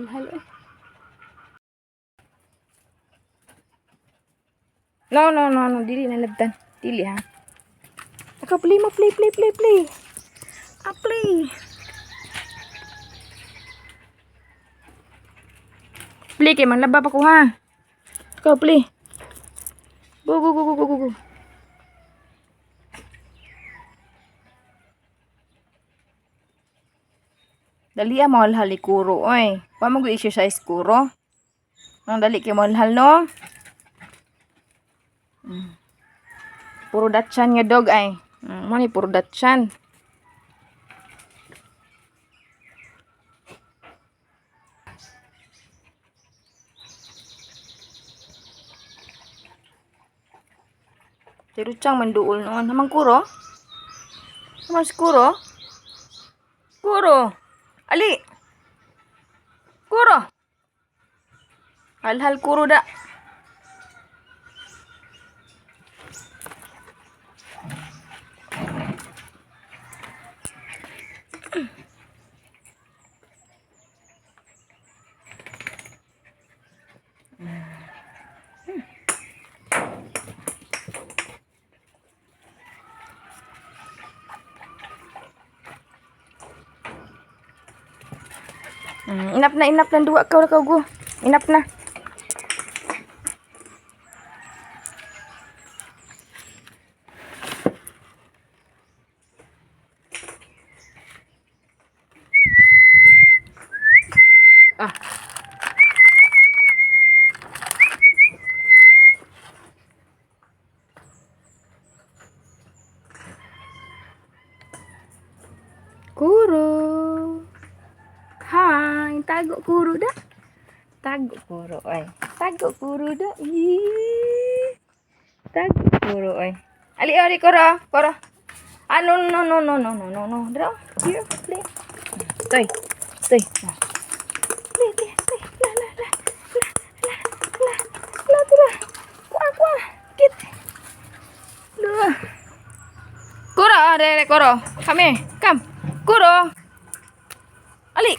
Halhal eh. No, no, no, no. Dili na nabtan. Dili ha. Ikaw, play mo, play, play, play, play. Ah, play. Play kay manglaba pa ko ha. Ikaw, play. Go, go, go, go, go, go, go. Dali ah, mahalhal ni Kuro, oy. Pa mo exercise Kuro. Ang dali kay mahalhal no. Puro Dachshund nga dog ay. Mo ni puro Dachshund. Pero tiyang manduol noon. Hamang Kuro? Hamang si Kuro? Kuro! Ali! Kuro! Halhal Kuro da. Inap na, inap na. Duwa ka, ka, go. Inap na. Ah. Kuro. Hi, tago Kuro da. Tago Kuro ay. Tago Kuro da. Ih. Tago Kuro ay. Ali ali Kuro, Kuro. Ah, no, no, no, no, no, no, no, no. Draw. Here, play. Toy. Toy. Ah. Play, play, play. La, la, la. La, la, la. La, tara. Kuha, kuha. Get. La. Kuro, ah, re, re, Kuro. Come here. Come. Kuro. Ali.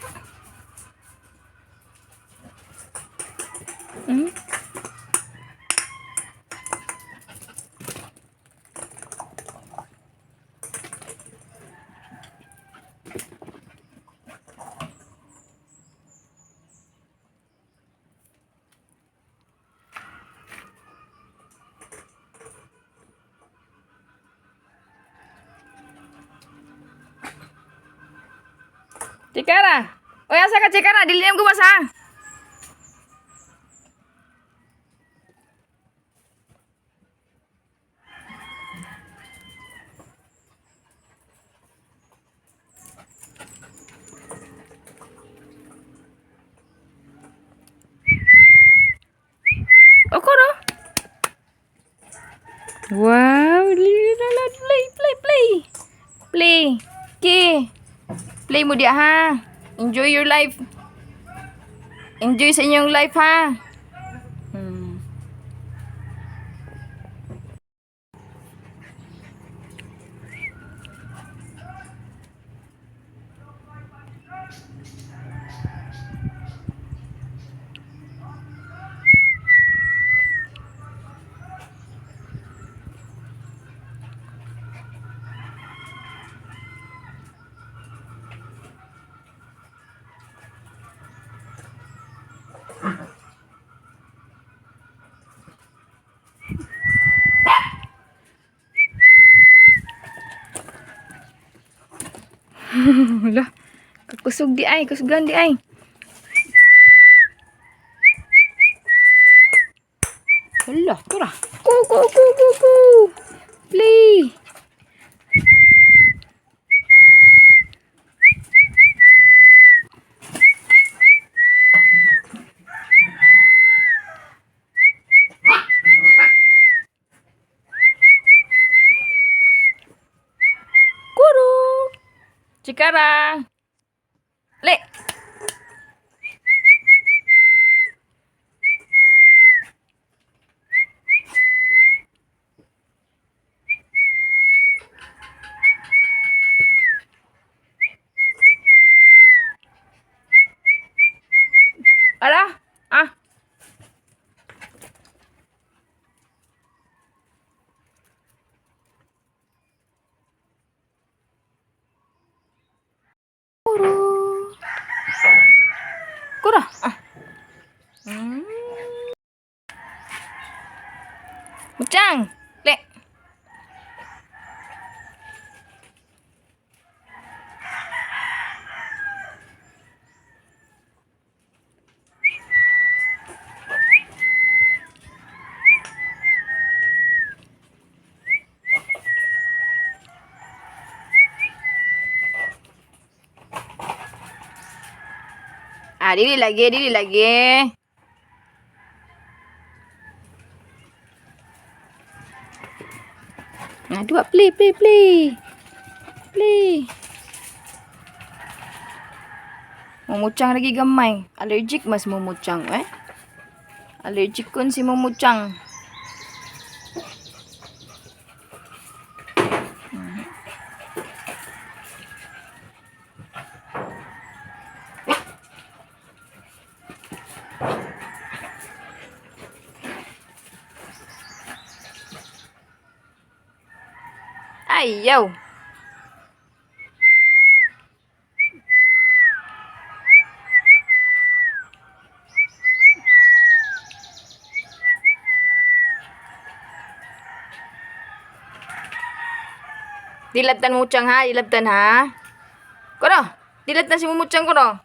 Chikara. Oy, asa ka, Chikara? Dili na gumas ha. Okoro. Wow, lila play, play, play. Play. Ki. Play mo diya ha. Enjoy your life. Enjoy sa inyong life ha. Wala. Kakusog di ay, kusugan di ay. Hala, tura. Go, go, go, go, go. Play. Kuro. Chikara. Le. Ara. Ah. Kuro. Kuro. Ah. Muchang. Le. Ah, dili lagi, dili lagi. Ah, dua play, play, play. Play. Mumuchang lagi gamay. Allergic mas mumuchang eh. Allergic kun si mumuchang. Ayaw. Dilabtan mo ha, dilabtan ha. Kono, dilabtan si mumuchang kono.